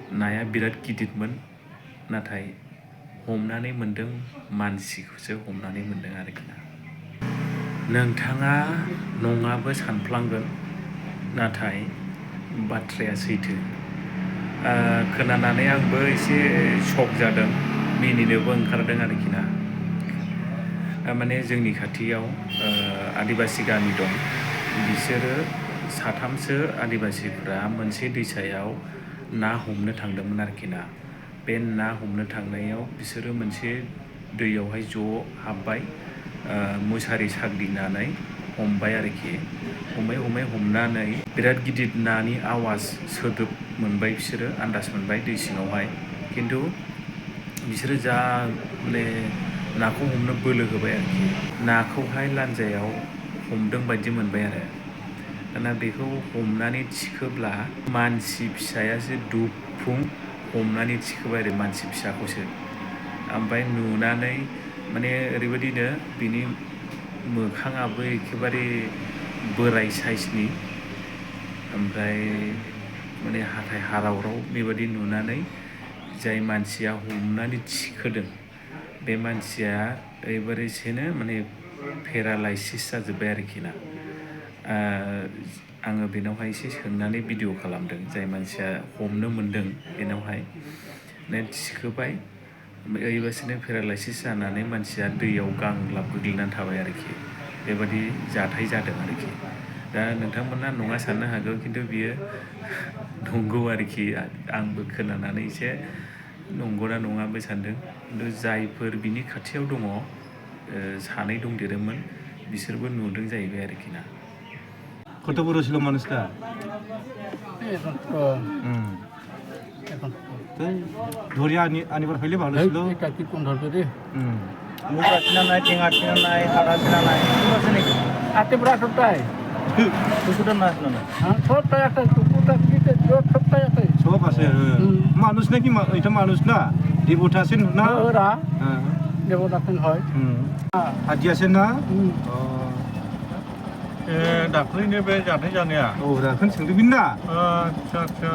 नाया बिराद गिदिरमोन नाथाय हमनानै मोन्दों मानसिखौसो हमनानै मोन्दों आरोखि ना। नोंथाङा नङाबो सानफ्लांगोन नाथाय बाथ्राया सैथो। खोनानानै आंबो एसे शक जादों, मिनिनोबो ओंखारदों आरोखि ना। माने जोंनि खाथियाव आदिबासि गामि दं, बिसोरो साथामसो आदिबासिफ्रा मोनसे दैसायाव ना हमनो थांदोंमोन आरोखि ना। बे ना हमनो थांनायाव बिसोरो मोनसे दैयावहाय ज' हाबबाय, मुसारि साग्दिंनानै हमबाय आरोखि। हमै हमै हमनानै बिराद गिदिर नानि आवाज सोदोब मोनबाय, बिसोरो आन्दाज मोनबाय दै सिङावहाय। खिन्थु बिसोरो जा माने नाखौ हमनो बोलो होबाय आरोखि, नाखौहाय लान्जायाव हमदों बायदि मोनबाय आरो। दाना बेखौ हमनानै थिखोब्ला मानसि फिसायासो दुफुं हमनानै थिखोबाय आरो, मानसि फिसाखौसो। ओमफ्राय नुनानै माने ओरैबायदिनो बिनि मोखाङाबो एखेबारे बोराय साइसनि, ओमफ्राय माने हाथाय हारावराव बेबायदि नुनानै जाय मानसिया हमनानै थिखोदों बे मानसिया ओरैबायदिसेनो माने पेरालाइसिस जाजोब्बाय आरोखि ना। आङो बेनावहाय एसे सोंनानै भिडिअ खालामदों, जाय मानसिया हमनो मोनदों बेनावहाय। थिखोबाय, ओरैबायदिनो पेरालाइसिस जानानै मानसिया दैयाव गांलाब गोग्लैनानै थाबाय आरोखि। बेबायदि जाथाय जादों आरोखि। दा नोंथांमोना नङा साननो हागौ, खिन्थु बियो नंगौ आरोखि। आंबो खोनानानै एसे नंगौना नङाबो सानदों। खिन्थु जायफोर बिनि खाथियाव दङ, सानै दंदेरोमोन, बिसोरबो नुदों जाहैबाय आरोखि ना। কত বড় ছিল মানুষটা? ধরিয়া আনিবার হইলে ভালো ছিল। এটা কি কোন ধরবে রে? মুখ আছে না নাই, টেঙা আছে না নাই, হাড় আছে না নাই, কিছু আছে নাকি? এত বড় ছোটটাই কুকুরটা না আসলো না। হ্যাঁ ছোটটাই একটা কুকুরটা দিতে ছোটটাই একটা সব আছে। মানুষ নাকি? এটা মানুষ না, দেবতা আছেন না? ওরা হ্যাঁ, দেবতাছেন হয়। হাজি আছেন না? दाख्लैनो बे जाथाय जानाया औ, बेखौनो सोंदोंमोन ना। आदसा